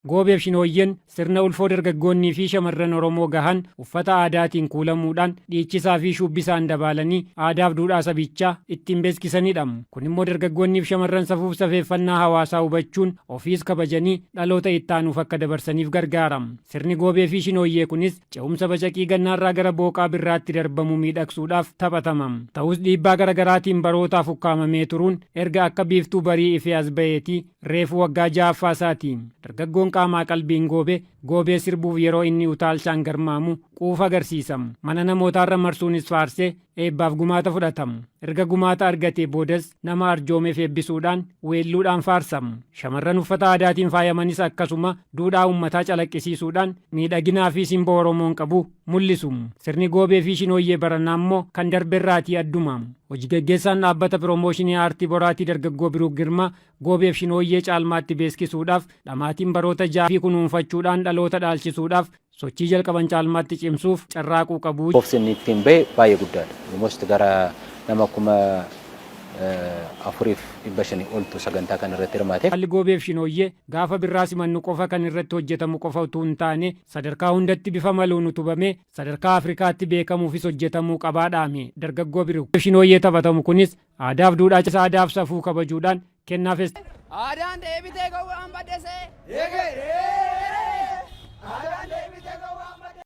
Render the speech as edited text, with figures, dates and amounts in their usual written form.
Goobeef Shinooyyeen sirna ulfoo dargaggoonnii fi shamarran Oromoo gahan uffata aadaatiin kuulamuudhaan, dhiichisaa fi shubbisaan dabaalanii aadaaf duudhaa sabichaa ittiin beeksisanidha. Kun immoo dargaggoonnii fi shamarran safuuf safeeffannaa hawaasaa hubachuun ofiis kabajanii dhaloota itti aanuuf akka dabarsaniif gargaara. Sirni Goobee fi Shinooyyee kunis ce'umsa bacaqii gannaarraa gara booqaa birraatti darbamu miidhagsuudhaaf taphatama. Ta'us, dhiibbaa garaagaraatiin barootaaf ukkaamamee turuun erga akka biiftuu barii ifee as ba'eetii reefu waggaa ja'affaa isaati. Dargaggoon qaamaa qalbiin goobe goobee sirbuuf yeroo inni utaalchaan garmaamu quufa agarsiisa. Mana namootaarra marsuunis faarsee eebbaaf gumaata fudhatama. Erga gumaata argatee boodas nama arjoomeef eebbisuudhaan weelluudhaan faarsama. Shamarran uffata aadaatiin faayamanis akkasuma duudhaa uummataa calaqqisiisuudhaan miidhaginaa fi simboo Oromoon qabu mul'isu. Sirni Goobee fi Shinooyyee baranaa immoo kan darberraatii adduma. Hojii gaggeessaan dhaabbata piroomooshinii aartii Boraatii, dargaggoo Biruuk Girmaa, Goobeef Shinooyyee caalmaatti beeksisuudhaaf dhamaatiin baroota 6 fi kunuunfachuudhaan dhaloota dhaalchisuudhaaf sochii jalqaban caalmaatti cimsuuf carraaquu qabu. Lakkoofsi inni ittiin bahe baay'ee guddaadha. Almost gara nama 4500 oltu sagantaa kana irratti hirmaate. Haalli Goobeef Shinooyyee gaafa birraa simannu qofa kan irratti hojjetamu qofa utuu hin taane, sadarkaa hundatti bifa maluun utubamee sadarkaa Afrikaatti beekamuufis hojjetamuu qabaa dhaame dargaggoo Biruuk. Shinooyyee taphatamu kunis aadaaf duudhaa, aadaaf safuu kabajuudhaan kennaa Aadaan deebitee gowwaan baddesee. Aadaan.